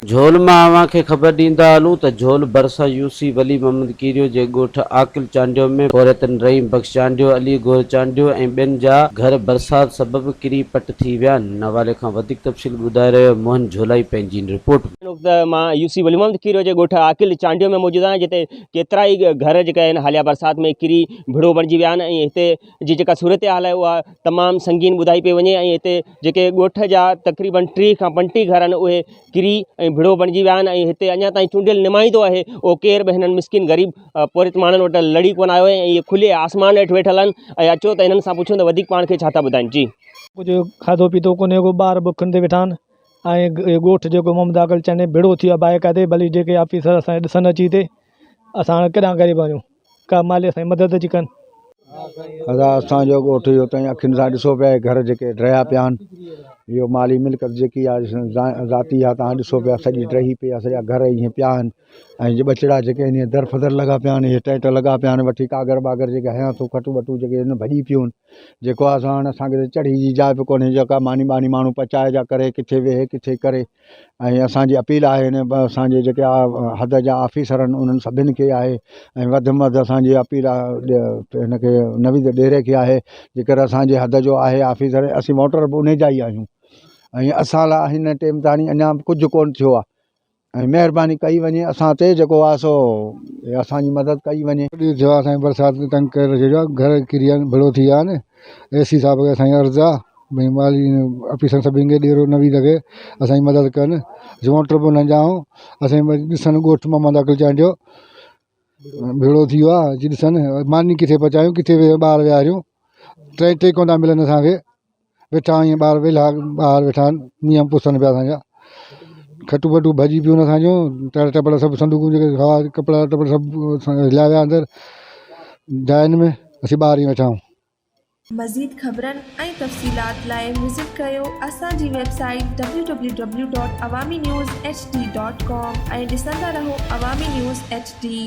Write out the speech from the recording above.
جھول مان اوهان کي خبر ڏيندا هلون ته جھول ڀرسان يو سي ولي محمد ڪيريو جي ڳوٺ عاقل چانڊيو ۾ پورهيتن رحيم بخش چانڊيو، علي گوهر چانڊيو ۽ ٻين جا گهر برسات سبب ڪري پٽ ٿي ويا آهن. ان حوالي کان وڌيڪ تفصيل ٻڌائي رهيو آهي موهن جھولائي پنهنجي هن رپورٽ ۾. هن وقت مان يو سي ولي محمد ڪيريو جي ڳوٺ عاقل چانڊيو ۾ موجود آهيان جتي ڪيترائي گهر جيڪي آهن حاليه برسات ۾ ڪري ڀڙو بڻجي ويا آهن ۽ هتي جي جيڪا صورتحال آهي اها تمام سنگين ٻڌائي پئي وڃي ۽ هتي جيڪي ڳوٺ جا تقريبن 30 کان 35 گهر آهن اهي ڪري ۽ ڀڙو بڻجي ويا آهن ۽ هتي اڃا تائين چونڊيل نمائندو آهي اهو ڪير به هنن مسڪين غريب پورهيت ماڻهن وٽ لڙي ڪونه آيو آهي ۽ اهي کلي آسمان هيٺ ويٺل آهن ۽ اچو ته هنن سان پڇون ته وڌيڪ پاڻ کي ڇا ٿا ٻڌائين جي. ڪجهه کاڌو پيتو ڪونهي ڪو ٻار بکن تي ويٺا آهن ۽ ڳوٺ جيڪو محمد عاقل چني ڀڙو ٿي ويو آهي بائيڪ تي ڀلي جيڪي آفيسر اسان کي ڏسن اچي هتي اسان هاڻي ڪيڏانهن غريب آهيون ڪا مالي اسان جي مدد اچي ڪن. ادا اسان جو ڳوٺ اهو تائين اکين سان ڏسو پيا اهي گهر جيڪي ڊهيا پيا آهن اهو مالي ملڪيت جيڪي آهي ذاتي آهي تان ڏسو پيا سڄي ڊهي پئي آهي سڄا گهر ائين پيا آهن ۽ ٻچڙا جيڪي آهن در فدر لڳا پيا آهن اهي ٽينٽ لڳا پيا آهن وٺي ڪاڳر ٻاگر جيڪي هنيا اٿو کٽون وٽون جيڪي آهن ڀڄي پيون آهن جيڪو آهي سو هاڻ اسان کي ته چڙهي جي جاء به ڪونهي جيڪا ماني ٻاني ماڻهو پچائي جا ڪري ڪٿي ويهي ڪٿي ڪري ۽ اسان جي اپيل آهي هن اسان جي جيڪي حد جا آفيسر آهن انهن سڀني کي آهي ۽ وڌ ۾ وڌ اسان جي اپيل آهي هن کي نويد ڏيري کي آهي جيڪر اسان جي حد جو آهي آفيسر اسين ووٽر به انهي جا ئي آهيون ۽ اسان لاء هن ٽيم تاڻي اڃا به ڪجهه ڪونه ٿيو آهي ۽ مهرباني ڪئي وڃي اسان تي جيڪو آهي سو اسان جي مدد ڪئي وڃي. ڏينهن ٿيو آهي اسان کي برسات تنگ ڪري ڇڏيو آهي گهر ڪري ويا آهن ڀڙو ٿي ويا آهن اي سي صاحب کي اسان جي عرض آ ڀئي مالي آفيسر سڀني کي ڏيرو نويد کي اسان جي مدد ڪن ووٽر به انهن جا آهيون اسان جي ڏسن ڳوٺ محمد عقل چانڊيو ڀيڙو ٿي ويو آ اچي ڏسن ماني ڪٿي پچايون ڪٿي ٻار ويهاريون ٽي ٽي ڪونه ٿا ملن اسان کي ويٺا آهيون ٻار ويلا ٻار ويٺا آهن مينهن پسن پيا اسان جا کٽون وٽون ڀڄي پيون اسان جون ٽڙ ٽپڙ سڀ صندوقون جيڪي هئا ڪپڙا ٽپڙا سڀ هليا ويا اندر جاين ۾ اسين ٻاهر ئي ويٺا آهيون. مزيد خبرن ۽ تفصيلات لاء وزٽ ڪريو اسان جي website W W W dot Awami news H D dot com ۽ ڏسندا رهو عوامي نيوز ايڇ ڊي.